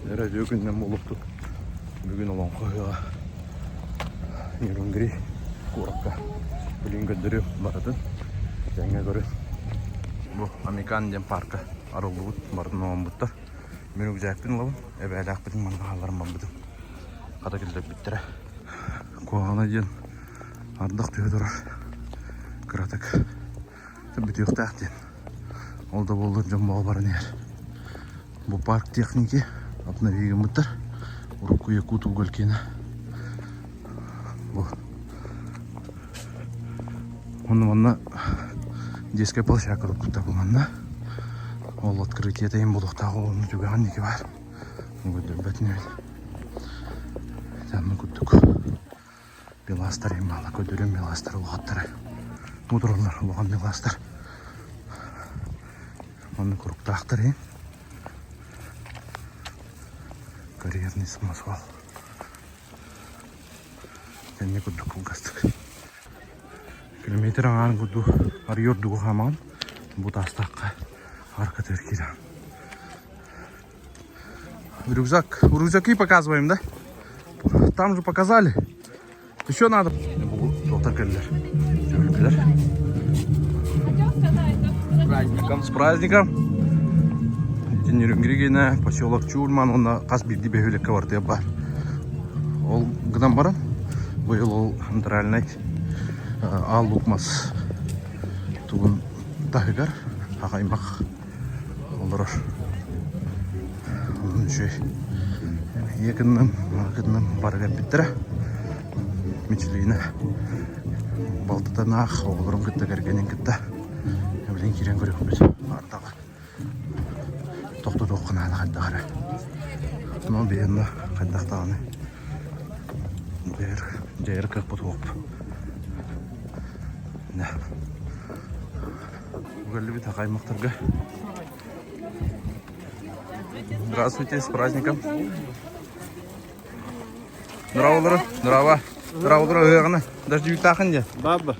Эрэ үтүө күнүнэн буолуохтун. Бүгүн Олоҥхо ыһыаҕа Нерюнгри куоракка билигин көрдөрүөм барытын тэҥҥэ көрүн. Бу Амикан диэн парка арыллыбыт, барытын оҥорбуттар. Мин рюкзакпын ылабын, эбээлээхпитин манна хаалларан барбытым. Хата киллэрбиттэрэ. Куһаҕана диэн ардах түһэ турар. Кыратык бүтүөхтээх диэн. Ол да буоллар дьон бөҕө баран иһэр. Бу парк техники обновить гыммыттар. Урукку Якут уголь киэнэ. Бу. Онно манна детская площадка туппуттар бу манна. Ол открытие тэйин буолуохтаах ол онно түгэҕин диэки баар. Көрдөрбөт инибин. Онно курдук. Беластар иммала көдөрүм беластар улахаттара. Мудурлар улахан беластар. Онно куруктаахтар иһин. Карьерный самосвал. Тэнни курдук кылгастык. Километр аҥаарын курдук арыйа ордугу хаамаҕын. Бу таастаахха аркатыгар киирэҕин. Рюкзак. Рюкзаки показываем, да? Там же показали. Еще надо. Доктор кэллэр. Түһүлгэлэр. Праздником. С праздником. Нерюнгригина, поселок Чульман, онно хас биирдии бөһүөлэккэ бардыа бар. Ол гынан баран, быйыл ол центральный Аал Лук Мас тугун таһыгар аймах олорор. Онон үчүгэй. Ийэ кынным, аҕа кынным бары кэлбиттэрэ. Мичилиинэ балтытын аах, оҕолорун кытта, кэргэнин кытта билигин киирэн көрүөхпүт. Ардаҕы тохтотуохха наада хайдах эрэ. Но биһиэннэ хайдах даҕаны дьайар, дьайар кыахпыт суох. Да. Кэллибит аймактарга. Здравствуйте, с праздником. Здраволору, здраво. Здраволору ыһыаҕына. Дождевиктаахын дьэ. Баба.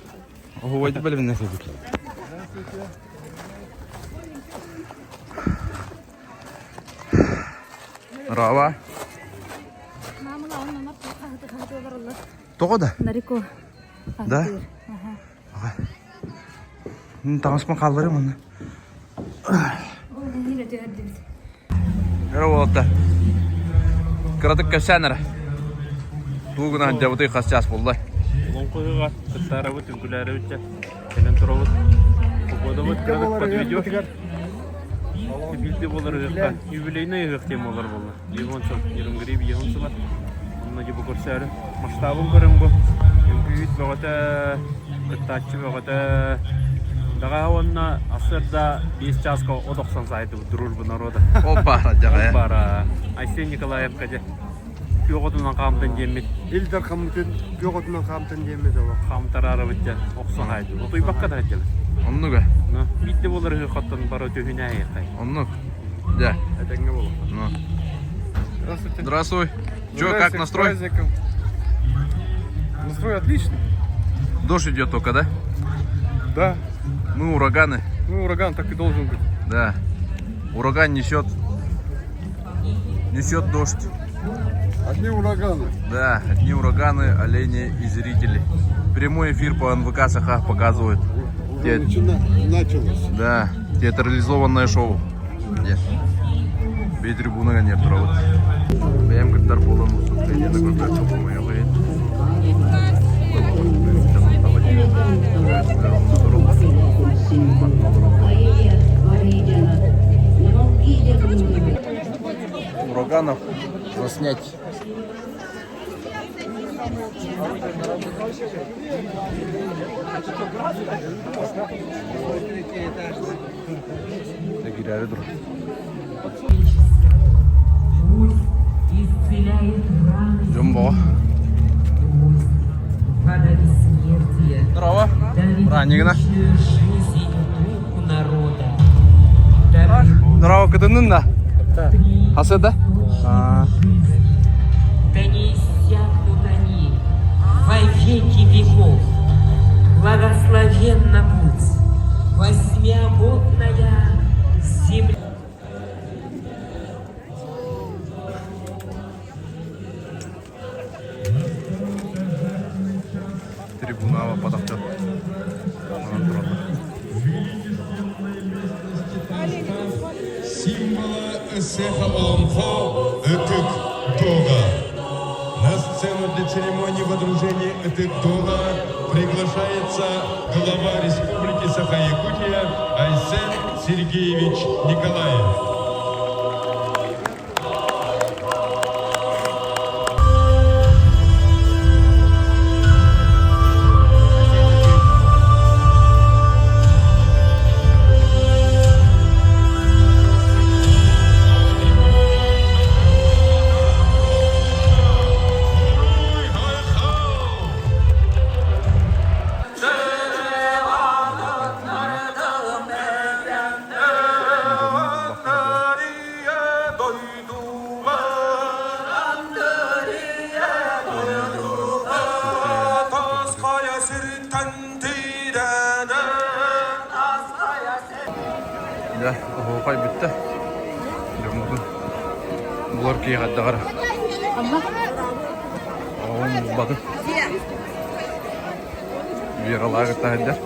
Оһуобайды бэлэмнэ сылдьыбыт. Здраво. Тоҕо да? Нарико. Да? Таҥаспын хаалларым онно. Өрө уолаттар. Кыратык кэпсээн эрэ. Туу гынан дьабытый хас чаас буолла? Олоҥхо кыттаарабыт, үҥкүлээрибит дьэ. Кэлэн турабыт. Погодабыт кыратык подведет. Биирдэ буолар ыһыахха юбилейный ыһыах диэн буолар буолла. Ливон сыл, Нерюнгри Ливон сыла. Онно дьэ бу көрсөөрү масштабын көрөн бу үҥкүүһүт бөҕөтө, кыттааччы бөҕөтө. Даҕаһа уонна сарсыарда 5 чааска от охсон саайдыбыт дружба народа. Ол баара дьаҕайа. Ол баара. Айсен Николаевка дьэ күөх отунан хаамтын диэммит. Ил Дархаммытын күөх отунан хаамтын диэммит олох. Хаамтараарыбыт дьэ охсон хаайдыбыт. Утуйбакка да сылдьабыт. Оннуга. Ну, биирдэ буолар ыһыаххаттан бары түһүнээйэххэй. Оннук. Да. Этэҥҥэ буолуо. Ну. Здравствуйте. Здравствуй. Че, как настрой? С праздником. Настрой отличный. Дождь идет только, да? Да. Мы ураганы. Ну, ураган так и должен быть. Да. Ураган несет. Несет дождь. Одни ураганы. Да, одни ураганы, олени и зрители. Прямой эфир по НВК Саха показывают. Уже Те... началось. Да, театрализованное шоу. Где? Бей трибуна нет турабыт. Бэйэм кыттар буолан выступлениены көрбөккө хомойоҕуйун. Ураганов заснять. Киирээри тур. Дьон бөҕө. Здорово. Бырааһынньыгына. Здорово, кытыннын да? Хасы да? Да не иссякнут они во веки веков. Благословенна будь восьмиободная земля. Трибунаҕа баппатах дьон манан тураллар. Символа Эсеха Олонхо Ытык Дога. На сцену для церемонии водружения Ытык Дога приглашается глава Республики Саха-Якутия Айсен Сергеевич Николаев. Дьэ, оһуохай бүттэ. Дьоммутун булар киһи хайдах эрэ. Оҕом булбатым. Вералаах кытта сылдьар.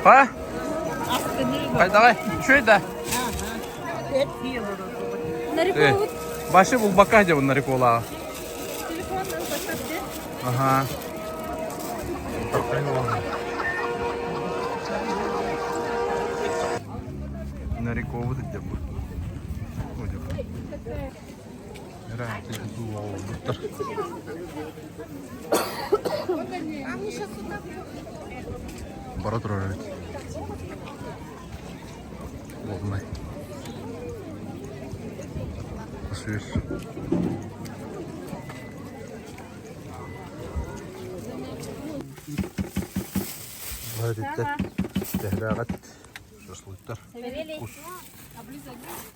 Ха? Хайдаҕай? Үчүгэй да? Башы булбакка дьэ нариколааҕа. Аха. Нарикову дьэ бу. Бара турар эбит. Буолунай. Сүүс. Бу Тэһлээҕит шашлыктар. Кус.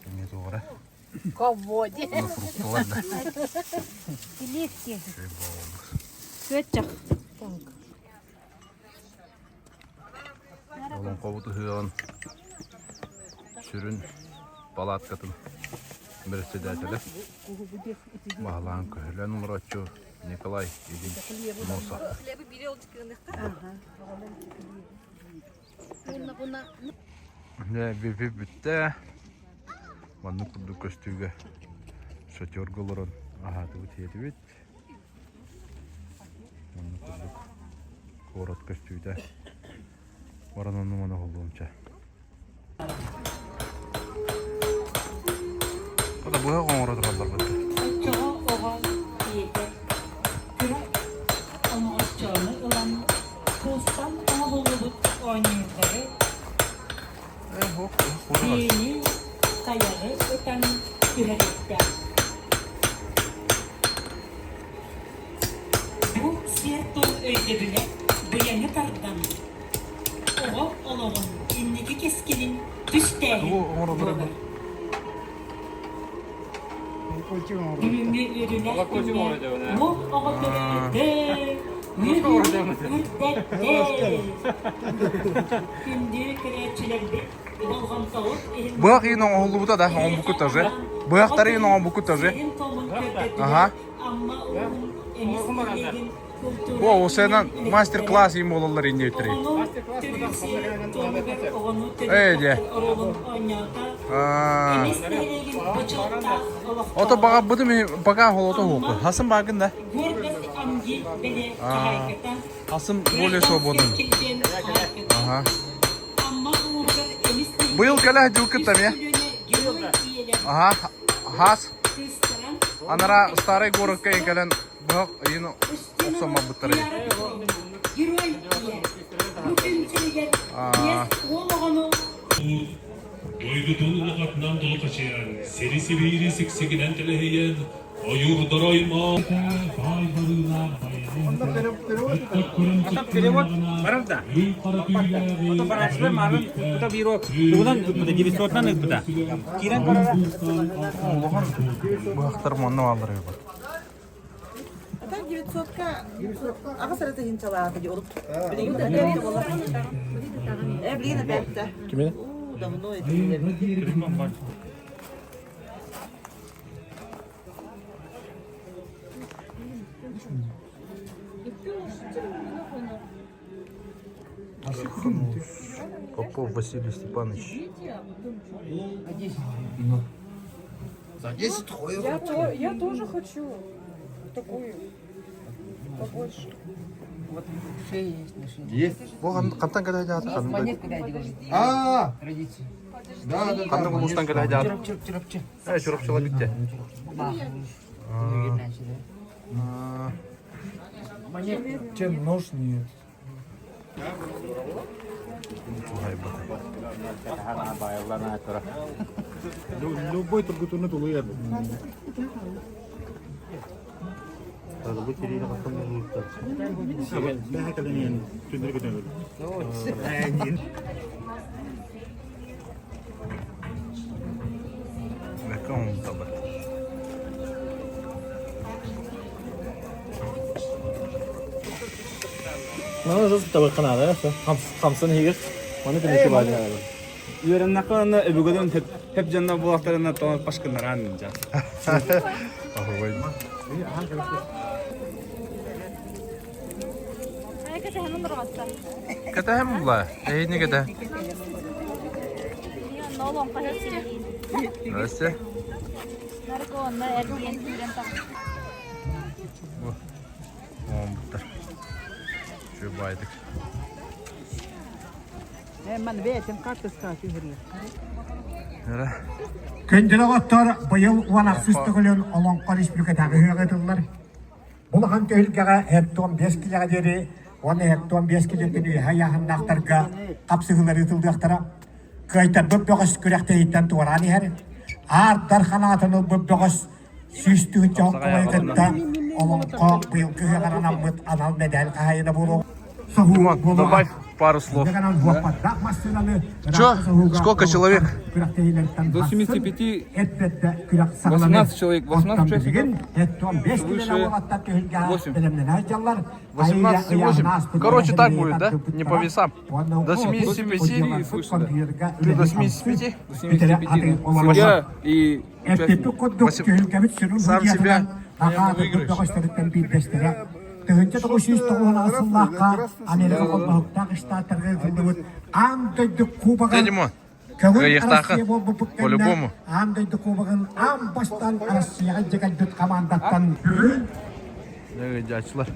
Эмиэ туора. Ководи. Фрукталар да. Сливки. Көтчах. Олоҥхобут ыһыаҕын сүрүн палаткатын председателэ баһылаан көһүлэн олорооччу Николай Ильич Носов. Дьэ, бүпү бүттэ. Маннык курдук көстүүгэ шатерга олорон аһаатыбыт сиэтибит. Маннык курдук куорат көстүүтэ. Баран онну-маны оһоллуомча. Ота быһах оҥоро тураллар бытта. Оччоҕо оҕо ийэтэ кыра оҥоһоччоону ылан туустан оҥоһуллубут оонньуурдары биэни, тайаҕы ытан түһэриэхтээх. Бу сиэр-туом өйдөбүлэ быйаҥы тардан, оҕо олоҕун инники кэскилин түстээһин буолар. Бүгүҥҥү үөрүүлээх күҥҥэ уол оҕо төрөөтө, үрдэттэ. Күндү көрөөччүлэрбит болҕомтоҕут иһин Быһах иин оҥоһуллубута да, оҥорбуккут тоже. Быһахтары иин оҥорбуккут тоже. Аха. Бу осенан мастер-класс им буолаллар инньэттэрий. Ээ дьэ. Ото баҕарбытым пока холото хуоппу. Хасым баагын да? Хасым более свободным. Ага. Быйыл кэлэ дьылкыт эмиэ. Ага. Хас. Анара старый городка кэлэн быһах ыйын охсон барбыттар. Дойдутун улахатынан дулҕачыйан, сири-сибиири сиксигинэн тэлэһийэн, ойуурдары оймоон баай барыылаах Потом перевод барар да. Потом барааччылар маарын ыппыта биир тугунан ыппыта, 900-нан ыппыта. Киирэн барара. Улахан быһахтар манна бааллар эбит. Так 900-ка аҕыс эрэ тыһыынчалаата дии олук. Билигин Э, билигин эппэтэ. Кимин? Ну, давно это было видно. Попов Василий Степанович. Я тоже хочу такую побольше. Вот шея есть на шее. Бу хантан кэлэ дьаата Монетка дай, говорит. А, Родители. да, да, Ханнык улуустан кэлэ дьаата. Чурапчы, Чурапчы. Э, Чурапчыла бүтте. Чем нож нет. Любой тургутуну тулуйар. Мана жас табаканада хамсан хигер. Маны күнү баалар. Үөрэннэххэ уонна өбүгэлэрин хөп дьонно буолахтарына тоҥот пашкыннараан дьа. Кэтэһэм була. Эйни кэтэ. Здрасте. Оҥорбуттар. Үчүгэй баайдык. Күндүл оҕоттор быйыл уон ахсыс төгүлүн Олоҥхо Республикатааҕы ыһыаҕа ыытыллар. Бу улахан түһүлгэҕэ эттон биэс килэҕэ диэри уонна эттон биэс килиэттэн үөһэ ыйааһыннаахтарга хапсыһыылар ыытыллыахтара. Кыайтарбыт бөҕөс күрэхтэһииттэн туораан иһэр. Аар Дархан аатын ылбыт бөҕөс 100 тыһыынча холкуойу кытта Олоҥхо быйылгы ыһыаҕар анаммыт анал мэдээл хаһаайына буолуоҕа. Добавь пару слов. Че? Сколько человек? До 75, 18 человек, 18 участников, свыше 8. 18,8. Короче, так будет, да? Не по весам. До 75. свыше, да. Ты до 75? До 75, да. Судья и участник. Сам себя, наверное, выиграешь. Дядя Димон, Кыайыахтааххын. По-любому. Дядчылар.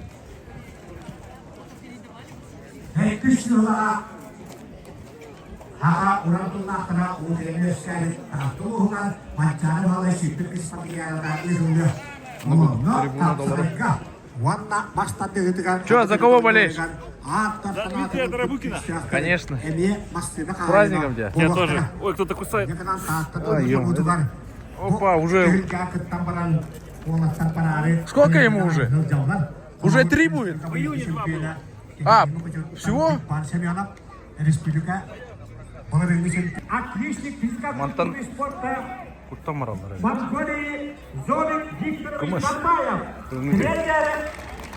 Трибуна долларов. Че, за кого болеешь? За Дмитрия Драбукина. Конечно. С праздником тебя. Я тоже. Ой, кто-то кусает. Опа, уже... Сколько ему уже? Уже три будет? В июне два было. А, всего? Мантан куттан бараллар. Кымыс.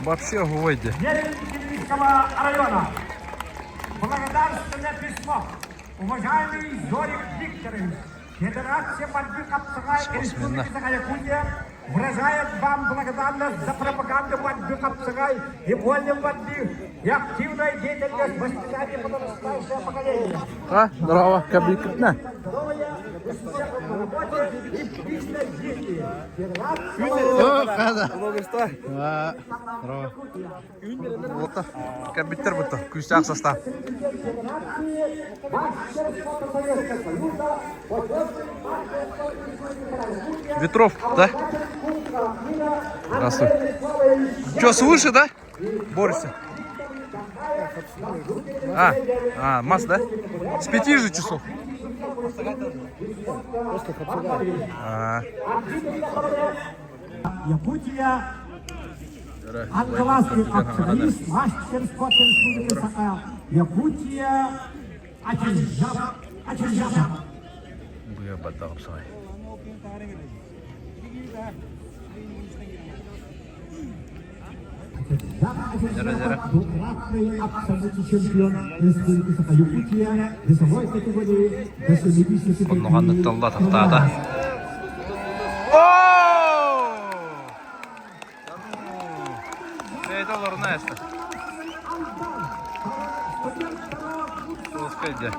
Вообще гойде. района. Благодарственное письмо. Уважаемый Зорик Викторович, Федерация борьбы Капсагай Спортсмена. Республики Саха-Якутия выражает вам благодарность за пропаганду борьбы Капсагай и вольной борьбы и активную деятельность в воспитании подрастающего поколения. А, здорово, кабикна. Здоровья, успехов в работе и в личной жизни. Федерация Здорово. Кабиттер бутта, күүстээх состав. Ветров, да? Здравствуй. Че, свыше, да? Борешься? А, а, мас, да? С пяти же часов. А. Якутия Ангаласский активист, мастер спорта Республики Саха, Якутия Ачиржап, Ачиржап. Быа баттаҕым саҕай. Дьара дьара. Двукратный абсолютный чемпион Республики Саха-Якутия весовой категории до 75 Оннухан ытталла тахтаата. Бэйэтэ олоруна эстэ. Суоска илдьэ.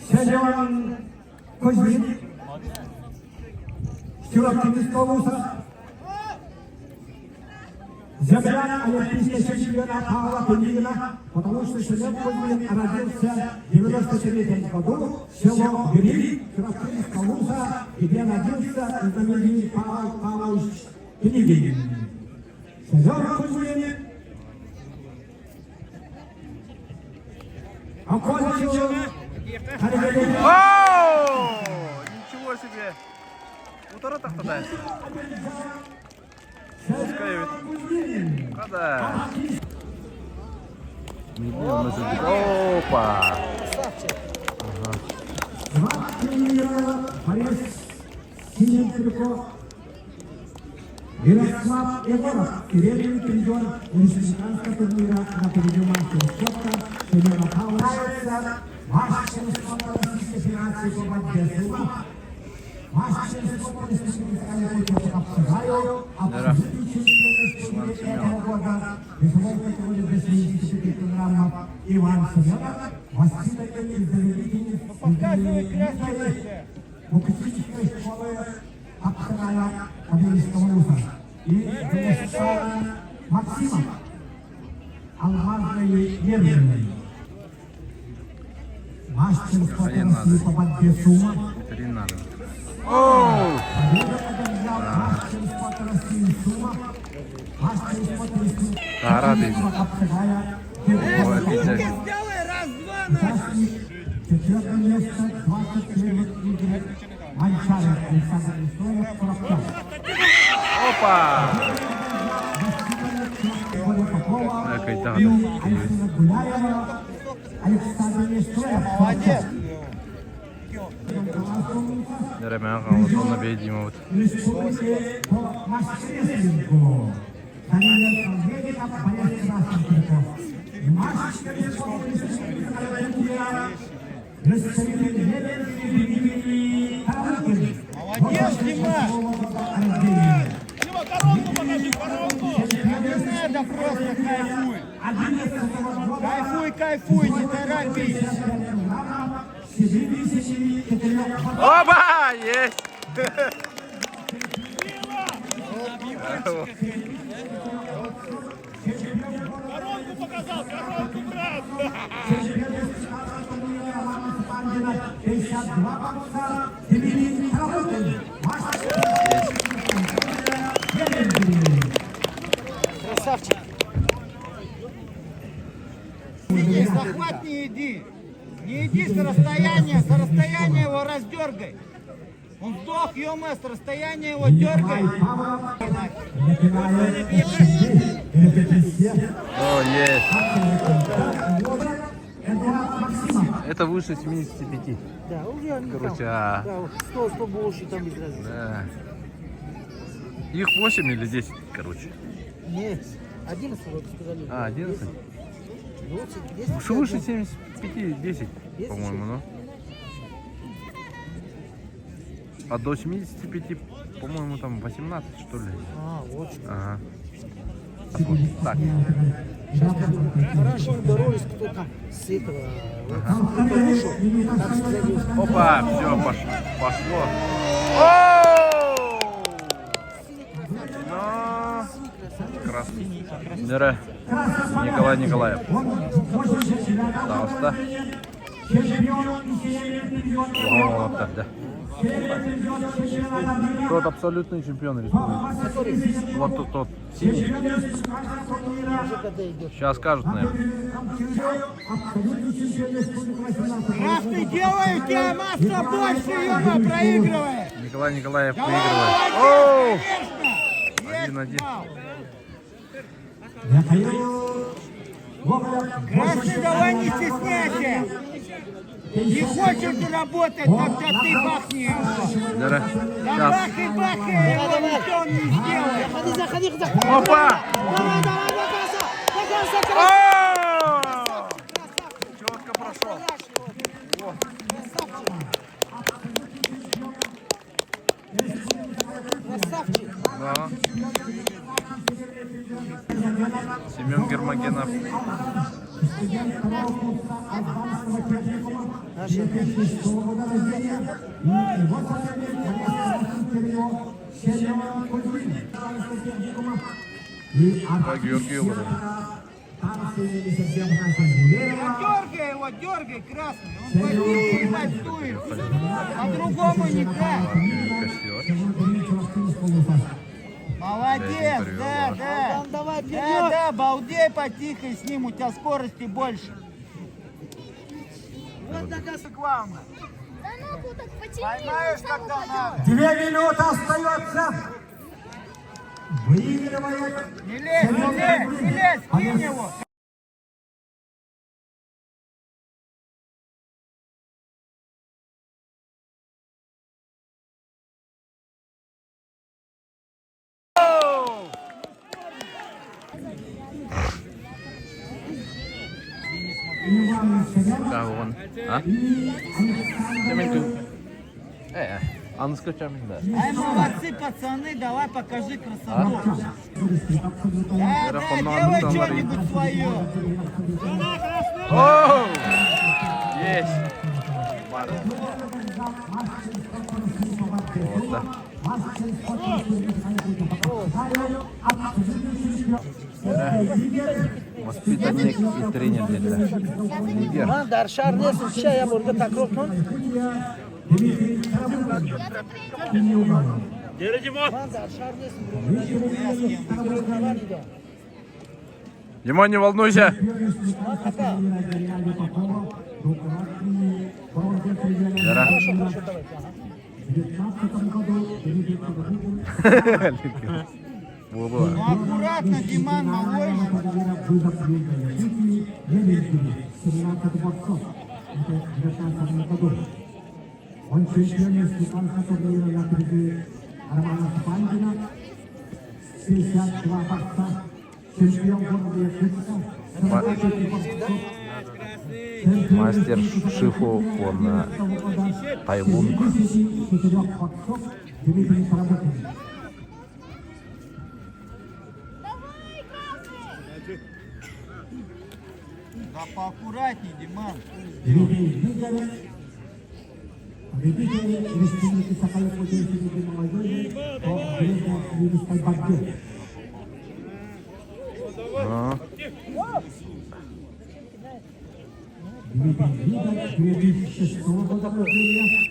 Семен Кузьмин, Сюрактинского вуза, Земляк олимпийского чемпиона Павла Пелигина, потому что Семен Кузьмин родился в 93 году, село Юрий, Сюрактинского вуза, где родился знаменитый Павел Павлович Пелигин. Семен Кузьмин окончил О! Ничего себе! Утары тахтата. Пускай ведь. Када. Опа! Борис Синенков, Ярослав Егоров, серебряный призер республиканского турнира на переднем мастере спорта Семена Павловича, мастер спорта Российской Федерации по борьбе с ума, мастер спорта Республики Якутия по Капсагаю, абсолютный чемпион республики этого года, весовой категории до 75 килограммов Иван Семенов, воспитанник и заявитель Букетической школы Апсарая Кабельского вуза и Белослава Максимов, Алмазной Нервиной. Мастер спорта России по борьбе с умом. Три надо. Победу одержал мастер спорта России Сума, мастер спорта Республики Таара дейdi. Апсарая Сделай раз-два, нахуй! Четвертое место, 21 игр, Манчаров Александр Исоев, 45. Опа! Оля Попова, Кайтаҕа. Александра Гуляева, Александр Нестоев, Молодец! Дәрәмәҕэ хаалла сонно бэйдиимабыт. Республики по мастерству. Даниил Медиков, борец красных триков. Мастер спорта Республики Якутия, господин Дмитрий Таракин. Молодец, Дима! Рождения. Дима, коронку покажи, коронку! Не надо просто кайфуй! Кайфуй, кайфуй, не торопись! Опа! Есть! Коронку показал, коронку, брат! 52 борца, Дмитрий Таракин. Мастер Красавчик! Иди, захват не иди! Не иди с расстояния, с расстояния его раздергай! Он сдох, ё с расстояния его дергай! О, есть! Это выше 75. Да, уже они Короче, там. а, Да, уж 100, 100 больше там без разницы. да. Их 8 или 10, короче. Нет, 11 вроде сказали. А, 11? 20, 10. Уж выше 75, 10, 10 по-моему, ну. А до 75, по-моему, там 18, что ли. А, вот что. Ага. Вот так. Сейчас раньше мы боролись, кто там с этого, вот, кто вышел, так сказать, Опа, все, пошло. О! Но... Красный. Дыра. Николай Николаев. Пожалуйста. Вот так, да. Тот абсолютный чемпион республики. Вот тут тот синий. уже когда идет. Сейчас скажут, наверное. Красный делай, у тебя масса больше, ё проигрывает! Николай Николаев Давай, выигрывает. Оу! молодец, конечно! Один-один. Красный, давай не стесняйся! Не хочешь работать, тогда ты бахни его. Дара. Да Сейчас. бахай, бахай его, никто он не сделает. Заходи, заходи, заходи. Опа! Давай, давай, до конца, до конца, красавчик. Четко прошел. Красавчик. Да. Семен Гермогенов. Да, Георгий Лорен. Дергай его, дергай, красный. Он потеет, бастует. По-другому никак. Молодец, да, да. Давай, Да, вперед. да, балдей потихо с ним, у тебя скорости больше. Вот нога. Главное. Да ногу так потяни, Поймаешь, он сам когда упадет. надо. 2 минуты остается. Выигрывает Не лезь, не лезь, не лезь, кинь его. Да, вон. А? Аныска чамин да. Ай, молодцы, пацаны, давай покажи красоту. Да, да, делай что-нибудь свое. Оу! Есть! Вот так. Воспитанник и тренер dediler. Лидер. Ман дар шаҳр нестам, ча я борга такрор кун. Ман дар шаҳр нестам. Димон, не волнуйся. Жара. Хорошо, хорошо, давайте. Ага. Во-во. Ну аккуратно, Диман, малой же. Он чемпион республиканского турнира на призы Романа Степанкина. 62 борца. Чемпион города Якутска. 17 борцов. Мастер Шифу, он Тайлунг. 74 борцов. Дмитрий Саработин. Давай, красный! Да поаккуратней, Диман. Дмитрий Викторов. Победитель Республики Саха-Якутия среди молодежи по греко-римской борьбе. А, Дмитрий Викторов, 2006 года рождения.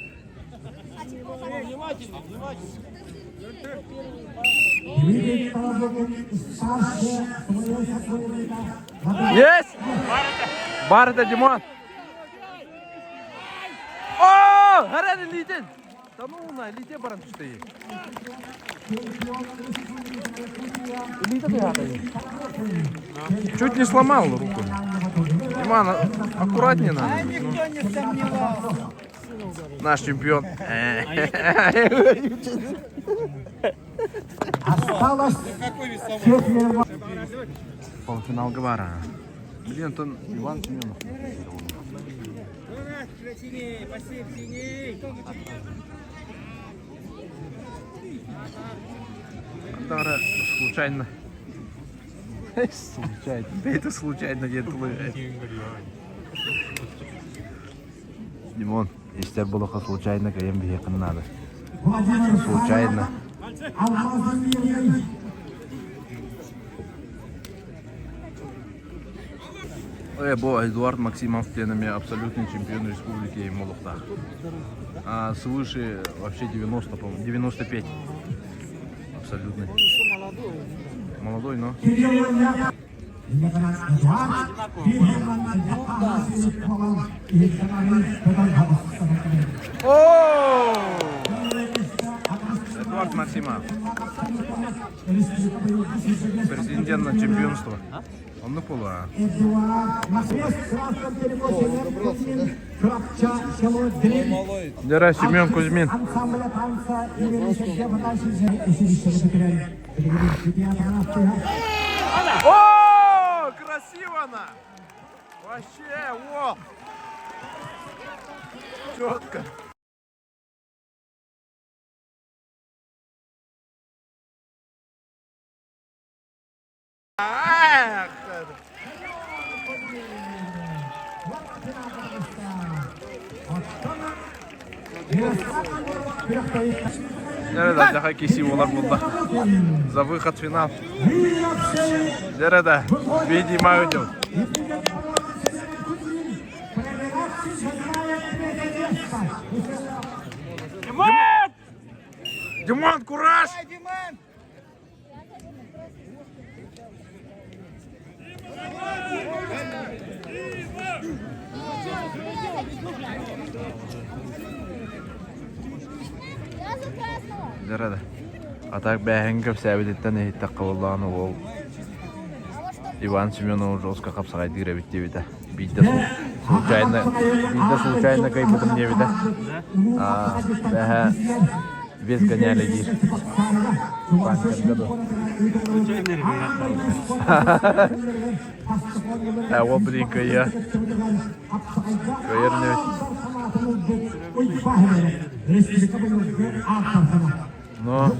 Дмитрий Саработин старше своего соперника. Есть! Бар это Димон! О! Гарен илиитин! Да ну на, илиитэ баран түстэ. Илиитэ Чуть не сломал руку. Диман, аккуратнее А надо. никто не сомневался. Наш чемпион. Осталось четверо. Полуфинал Гавара. Блин, Антон Иван Семенов. Дара случайно. Случайно. Да это случайно где-то. Димон, если было случайно, кем бы надо. Владимир Случайно. Алмазы Мирный. Бо Эдуард Максимов тенами абсолютный чемпион республики Молохта. А свыше вообще 90, по-моему, 95. Абсолютный. Молодой, но. Кирилл Ляпов. Эдуард Бирхеман О! Эдуард Максимов. Претендент на чемпионство. Оннук буолуо. Дьара Семен Кузьмин. О, красиво она! Вообще, о! Четко. Дьэ киси буолар буолла. За выход в финал. Дьэ да, видимо идет. Димон! Димон, кураж! Димон! Дьэ А так бээһин кэпсээбититтэн иһиттэххэ буоллаҕына уол Иван Семенов жестко хапсаҕайдыыр эбит диэбитэ. Биирдэ случайно биирдэ случайно кыайбытым диэбитэ. Бээһэ Вес гоняли диир. Пантерга дуо? Э, ол блин кыайа. Кыайар не Но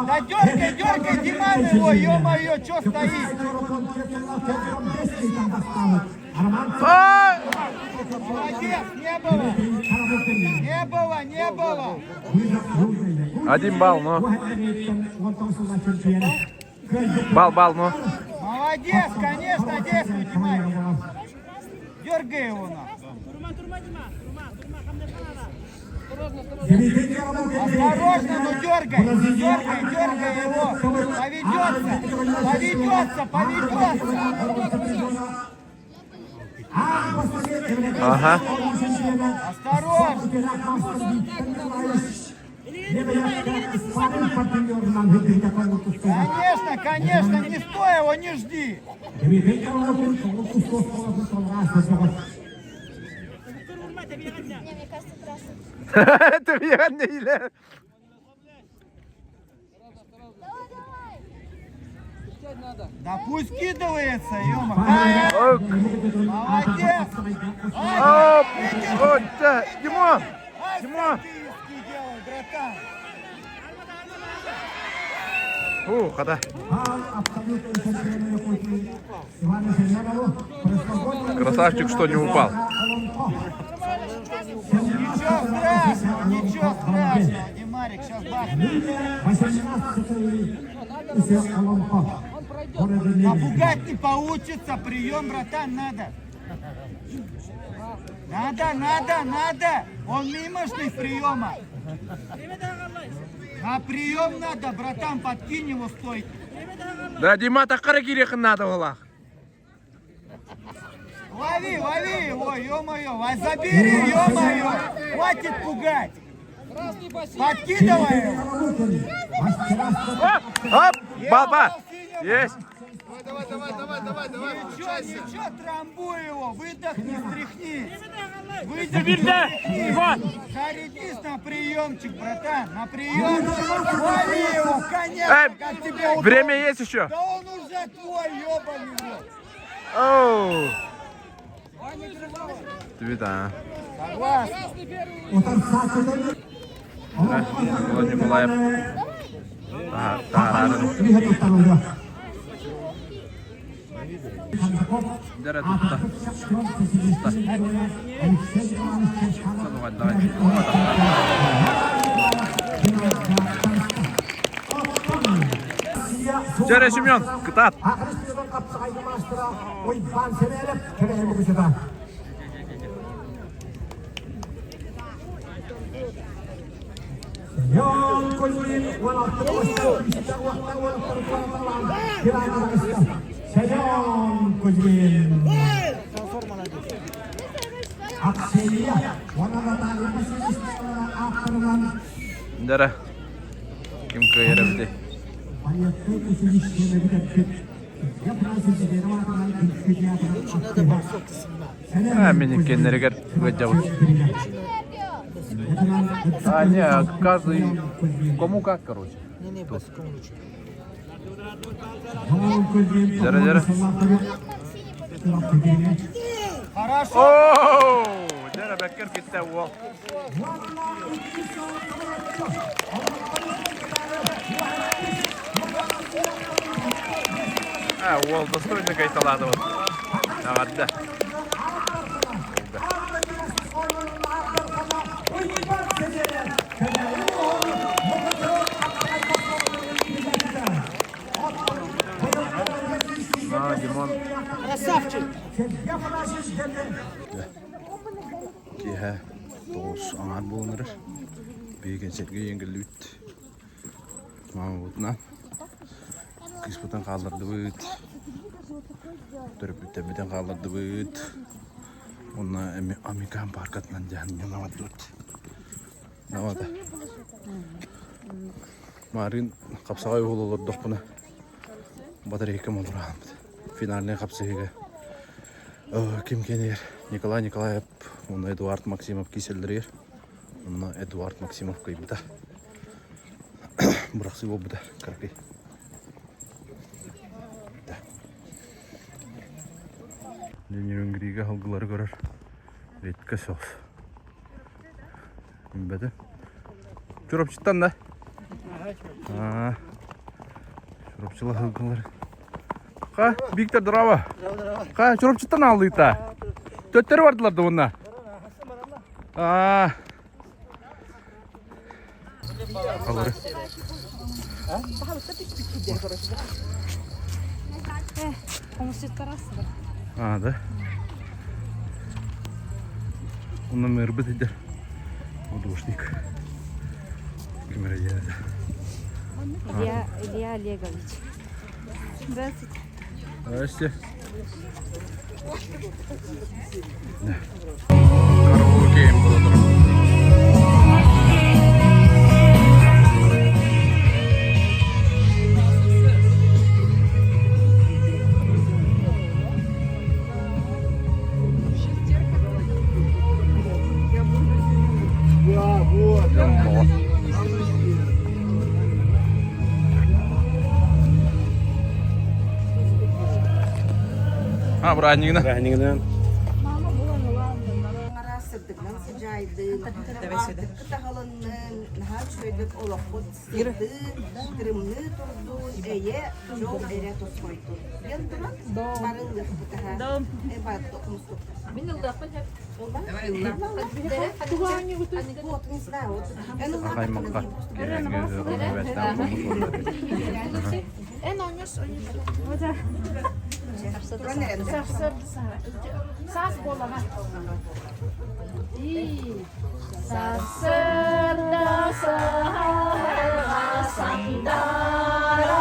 Да дергай, дергай, Диман его, ё-моё, чё стоит? Молодец, не было! Не было, не было! Один балл, но. Балл, балл, но. Молодец, конечно, действуй, Диман. Дергай его на. Осторожно, но дергай, дергай, дергай его. Поведется, поведется, поведется. Ага. Осторожно. Конечно, конечно, не стой его, не жди. Не, мне кажется, красный. Это или? Давай, давай! Да пусть кидывается, ё Молодец! Оп! О, да, Димон! Димон! делай, братан! Фу, хода. Красавчик, что не упал. Ничего страшного, ничего страшного, Димарик, сейчас бахнет. Напугать не получится, прием, братан, надо. Надо, надо, надо. Он мимошный приема. На прием надо, братан, подкинь его стойки. Да, Дима, такара кирехин надо было. Лови, лови его, ё-моё, забери, ё-моё, хватит пугать. Подкидывай его. Оп, оп, баба, есть. Давай, давай, давай, давай, давай, Ничего, ничего, трамбуй его, выдохни, стряхни. Выдохни, стряхни. Зарядись на приемчик, братан, на приемчик. Лови его, конечно, Эй, как тебе удобно. Время есть еще. Да он уже твой, ебаный в рот. Оу. Твита. Согласен. Володя Николаев. Таһаарарын. Дәрә тутта. Давай, давай. Дәрә Семен, кытаат. Дәрә. Ким кыайар эбитий? А, мин иккиэннэригэр ыалдьабын. А, не, каждый кому как, короче. Не-не, по лучше. Дьэрэ, дьэрэ. Хорошо. Оу! Дьэрэ, бэккэр киттэ уол. А, уол достойно кайталаады вот. Эҕэрдэ. На, Димон. Красавчик! Киэһэ тоҕус аҥаар буолан эрэр. Биһиги сэргэ иэҥгэллибит. Маамабытынан кыыспытын хааллардыбыт. Төрөппүттэрбитин хааллардыбыт. Уонна Амикан пааркатынан дьаһанньан бардыбыт. Навата. Маарыын хапсаҕай уһул олордохпуна батарейкам олорааммыт. Финальнай хапсыһыыга ким кэнигэр Николай Николаев уонна Эдуард Максимов кииселлэригэр онно Эдуард Максимов кыайбыта. Бырахсыы буолбута кыракый. Нерюнгрига халгылары көрөр редко соҕус. Билбэтим. Чурапчыттан да? Аа. Чурапчыла сылгылар. Ха, Виктор, здорово. Ха, Чурапчыттан аалыыта. Төттөрү бардылар да уонна. Аа. Алары. А, да? Онно мырбыт иде. Художник. Ким эрэ диэн этэ. Илья, Илья Олегович. Здравствуйте. Здрасте. Караоке буола турар. Да, вот. Дьон бөҕө. А, бырааһынньыгынан. Бырааһынньыгынан. Сырдыгынан сыдьаайдын, аартыкка таһылыннын, наһаа үчүгэйдик олохпут сырдыы, тырымныы турдун, эйэ, дьол эрэ тосхойдун. Диэн туран, бары ыллыахпыт аһа. Э, бары хомустуохпут. Мин ыллыахпын сөп. Аймакка Эн оонньос Саас буолаҕа. Сарсыарда саһарга сандара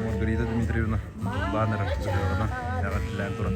Маргарита Дмитриевна баннер ыһыаҕынан эҕэрдэлээн туран.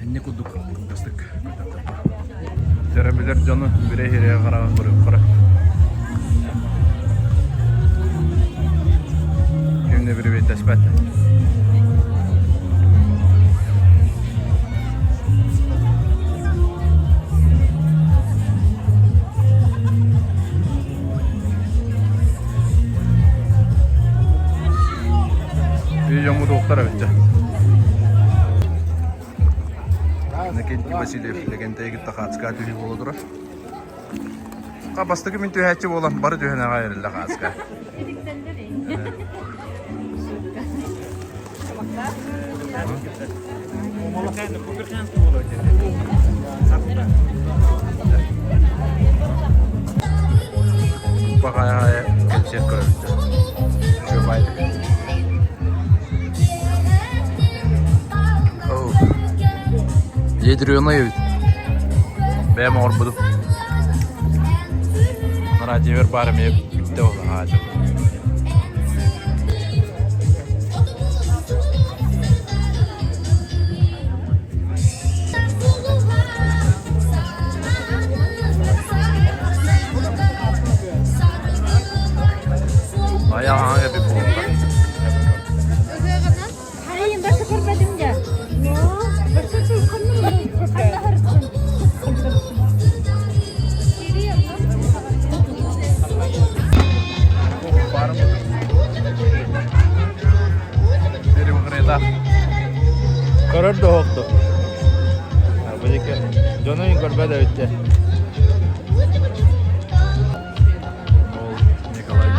Инне курдук кылгастык көтөн Төрөбүлэр дьону бире-хире хараҕа көрүөххөрө. Кимне бирибиэттэспэт. Үй дьоммут уохтар эбит дьэ. Иннокентий Васильев Лэгэнтэйи кытта хаацка түһүү буола турар. Ха бастакы мин түһээччи буолан бары түһэн аҕай эрэллэ хааска. Баҕайы кэнсиэр көрөбүт. Ядреный эбит. Бэйэм оҥорбутум. Радиовер баар эмиэ бүттэ ол аата. Айаҕаҥа эбит буолла. Көрөр да оһохту. Дьону көрбөт эбиттэ. Ол Николай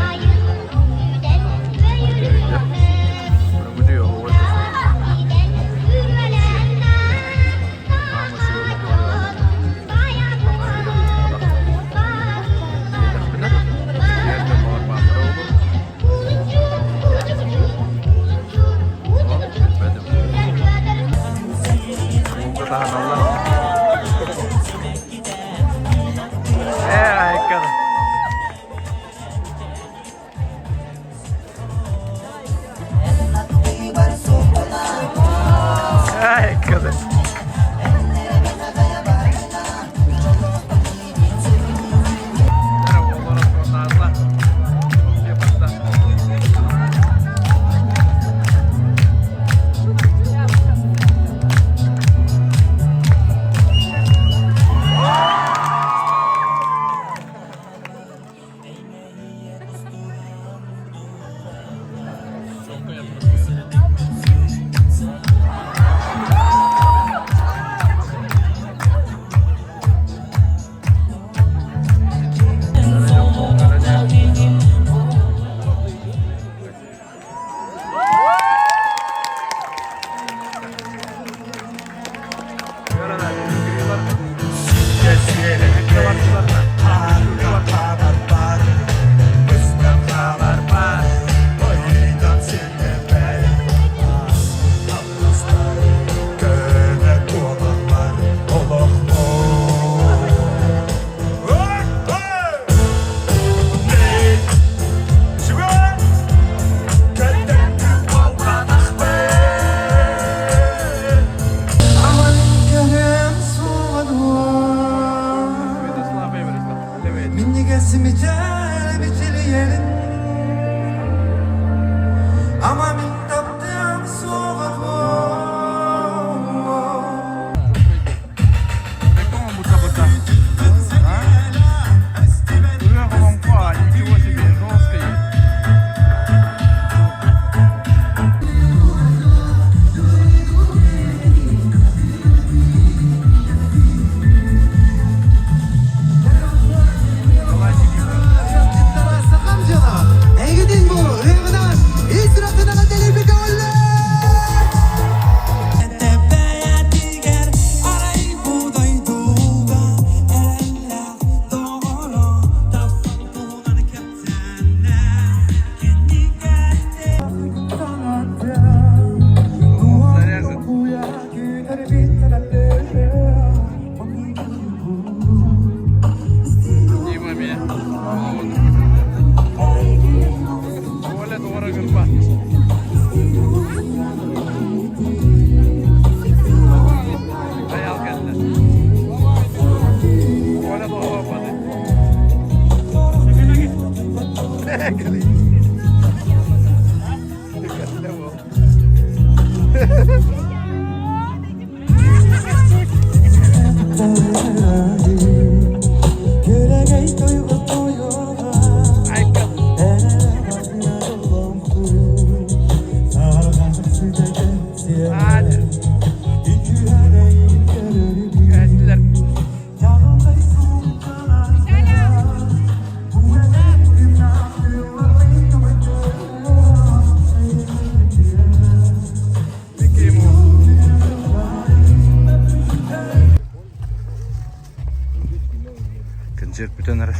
Концерт бүтэн эрэр.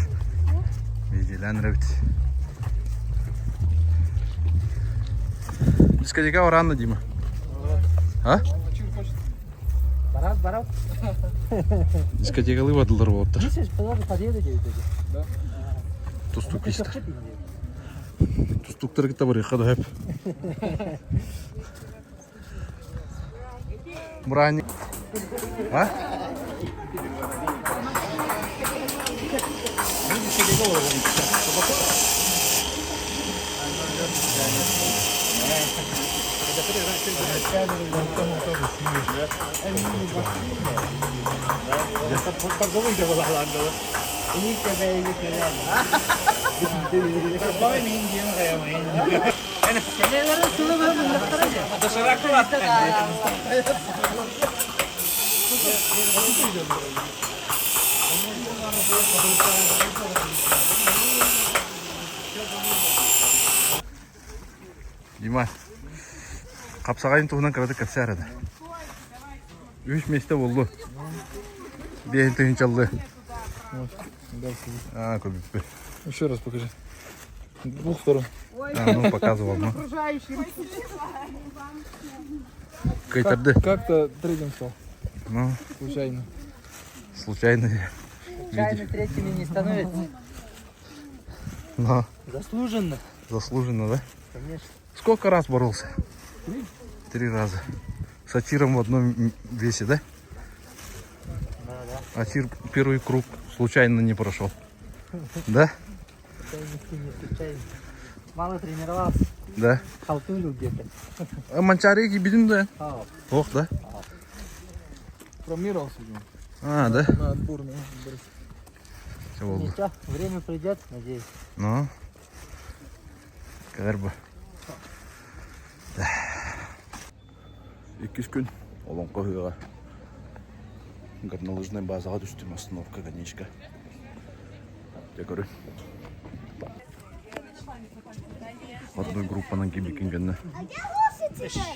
Видеолаан эрэбит. Дискотека оранна, Дима. А? Барат, барат. Дискотекалыы бардылар уолаттар. Тустук истэ. Тустуктары кытта барыахха да сөп. Бураанньык. А? Дима, хапсаҕайын туһунан кыратык кэпсээ эрэ. Үс миэстэ буоллу. Биэһин тыһыынчаллы. А, көбүппүт. Еще раз покажи. Двух сторон. А, ну показывал, ну. Кайтарды. Как-то третьим стал. Ну. Случайно. Случайно. Случайно третьими не становится. Но. Заслуженно. Заслуженно, да? Конечно. Сколько раз боролся? Три. Три раза. С Атиром в одном весе, да? Да, да. Атир первый круг случайно не прошел. Да? Не случайно. Мало тренировался. Да. Халтурил где-то. А Манчари кибидин да? Ох, да? Травмировался. А, да? На отбор, на Ничего, время придет, надеюсь. Ну, кэлэр бу. Иккис күн Олоҥхо ыһыаҕа горнолыжнай базаҕа түстүм остановка конечка. Дьэ көрүн. Одной группанан киирбиккин кэннэ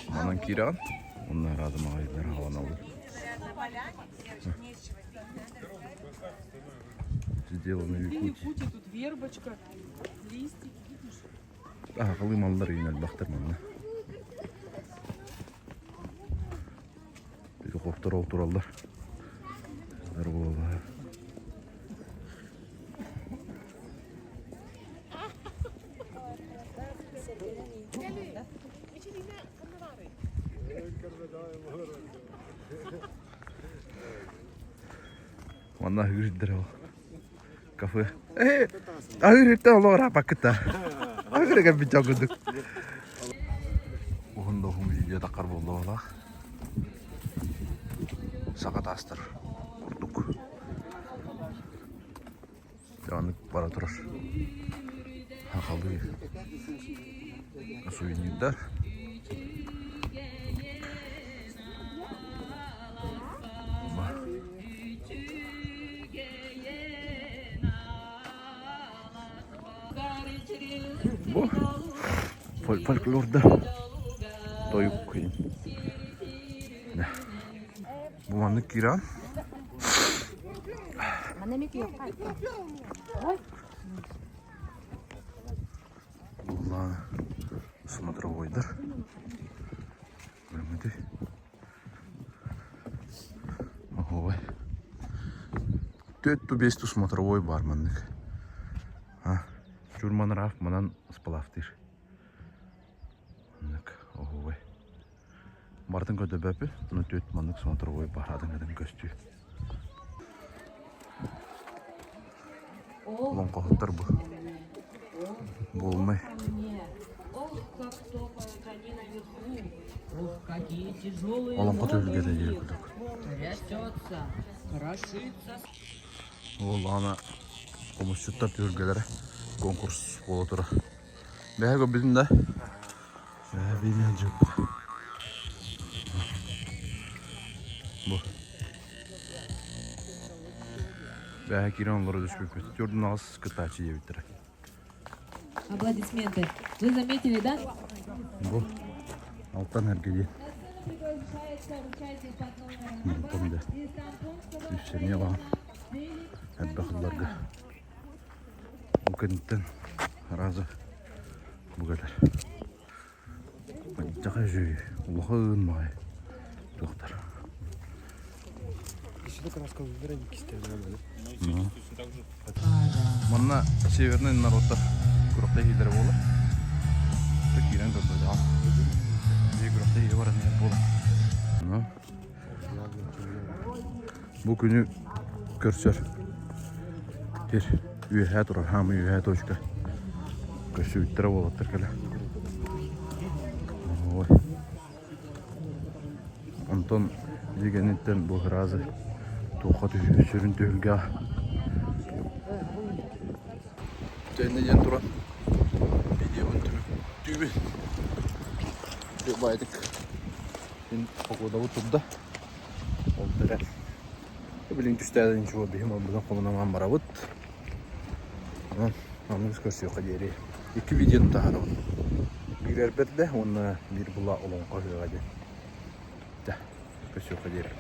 манан киирэҕин онно разом аҕайдар аҕаланаллар. Сделано в Якутии. Якутии тут вербочка, листики, видишь? Аҕалыы маллар үйүн элбэхтэр манна. Петуховтар ол тураллар. Буолла. Манна аһыыр ол. Кафе. Э, аһыыр иртэ олоҕор аапаккыта. Аһыыр кэлбит дьон курдук. Уһун да уһун видео таххар буолла Саха таастар курдук. Дьэ бара турар. Сахалыы сувенирдар. Бу фольклорда тойук кыйын. Бу маннык киирэн. Буллаана смотровойдар. Көрүҥүтүй. Ой. Төрт бес смотровой бар маннык. Чурманраф манан сплавтыр. Маннык оһуобай. Бартын көтөбөпү, ну төрт маннык смотровой бар адың көстүү. Олоҥхоһуттар бу. Буолмай. Олоҥхо түһүлгэтэ диир курдук. Ол ана хомусчуттар түһүлгэлэрэ конкурс буола турар. Бэһэ көрбүтүм да. Бэһэ биир дьыппыт. Бу. Бэһэ киирэн олоро түспүппүт. Төрдүн аҕыс кыттааччы диэбиттэрэ. Аплодисменты. Вы заметили, да? Бу Алтан эргийи. Онтон да үссэниэ баҕа. Элбэх ылларга. Ол кэнниттэн арааза бу кэлэр. Мадьаха үчүгэй, улахан маҕай туохтар. Манна северный народтар күрэхтэһиилэрэ буолар. Киирэн көрбөтөҕүм. Биир күрэхтэһиигэ баран иһэр буолар. Бу күнү көрсөр сир үөһээ турар, хаамыы үөһээ точка. Көрсүбүттэрэ уолаттар кэлэ. Ой. Онтон дигэниттэн бу ыразы туохха түһүү сүрүн түһүлгэҕэ Тэннэ диэн туран видеобун түмүктүүбүн. Баайдык Мин погодабыт турда. Ол эрэ. Билигин түстээдин ничего биһим албынан хомунан барабыт. Онон аныгыс көрсүөххэ диэри икки видеону таһаарабын. Биир эрбэрдэ уонна биир була олоҥхо ыһыаҕа диэн. Дьэ, көрсүөххэ диэри.